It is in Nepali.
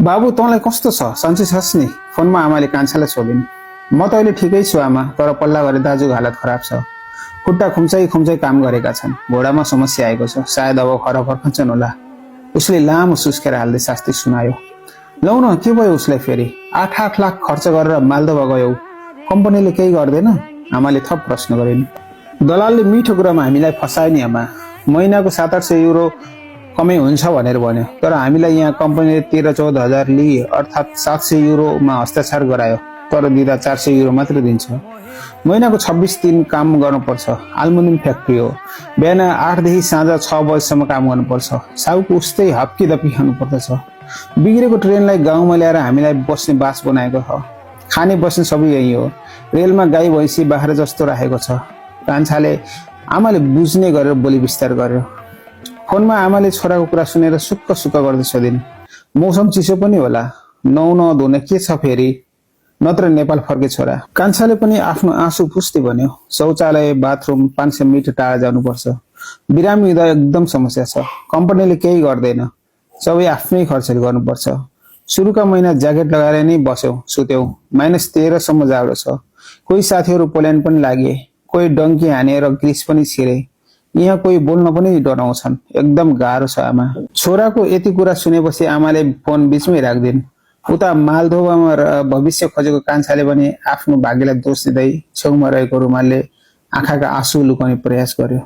बाबु तँलाई कस्तो छ सन्चै छस् नि? फोनमा आमाले कान्छालाई सोधिन्। म त अहिले ठिकै छु आमा, तर पल्ला गरे दाजुको हालत खराब छ। खुट्टा खुम्चाइ खुम्चाइ काम गरेका छन्। घोडामा समस्या आएको छ, सायद अब घर फर्कन्छन् होला। उसले लामो सुस्केर हाल्दै शास्ति सुनायो। लौ न, के भयो उसलाई फेरि? 8 लाख खर्च गरेर मालदोवा गयौ, कम्पनीले केही गर्दैन? आमाले थप प्रश्न गरिन्। दलालले मिठो कुरामा हामीलाई फसायो नि आमा। महिनाको 700-800 युरो कमै हुन्छ भनेर भन्यो, तर हामीलाई यहाँ कम्पनीले 13-14 हजार लिए, अर्थात् 700 युरोमा हस्ताक्षर गरायो, तर दिँदा 400 युरो मात्र दिन्छ। महिनाको 26 दिन काम गर्नुपर्छ। एल्युमिनियम फ्याक्ट्री हो, बिहान 8 देखि साँझ 6 बजेसम्म काम गर्नुपर्छ। साउको उस्तै हप्की खानु पर्दछ। बिग्रेको ट्रेनलाई गाउँमा ल्याएर हामीलाई बस्ने बास बनाएको छ। खाने बस्ने सबै यही हो। रेलमा गाई भैँसी बाख्रा जस्तो राखेको छ। कान्छाले आमाले बुझ्ने गरेर बोली विस्तार गर्यो। फोनमा आमाले छोराको कुरा सुनेर सुक्क सुक्क गर्दै सोधिन्। मौसम चिसो पनि होला, नुहाउन धुन के छ फेरि? नत्र नेपाल फर्के छोरा। कान्छाले पनि आफ्नो आँसु पुस्दै भन्यो। शौचालय बाथरुम 500 मिटर टाढा जानुपर्छ। बिरामी हुँदा एकदम समस्या छ। कम्पनीले केही गर्दैन, सबै आफ्नै खर्चले गर्नुपर्छ। सुरुका महिना ज्याकेट लगाएर नै बस्यौ सुत्यौ। -13 सम्म जाडो छ। कोही साथीहरू पोल्यान्ड पनि लागे, कोही डङ्की हानेर ग्रिस पनि छिरे। यहाँ कोही बोल्न पनि डराउँछन्। एकदम गाह्रो छ आमा। छोराको यति कुरा सुनेपछि आमाले फोन बीचमै राख्दिन्। उता मालदोवामा भविष्य खोजेको कान्छाले पनि आफ्नो भाग्यलाई दोष दिँदै छेउमा रहेको रुमालले आँखाका आँसु लुकाउने प्रयास गर्यो।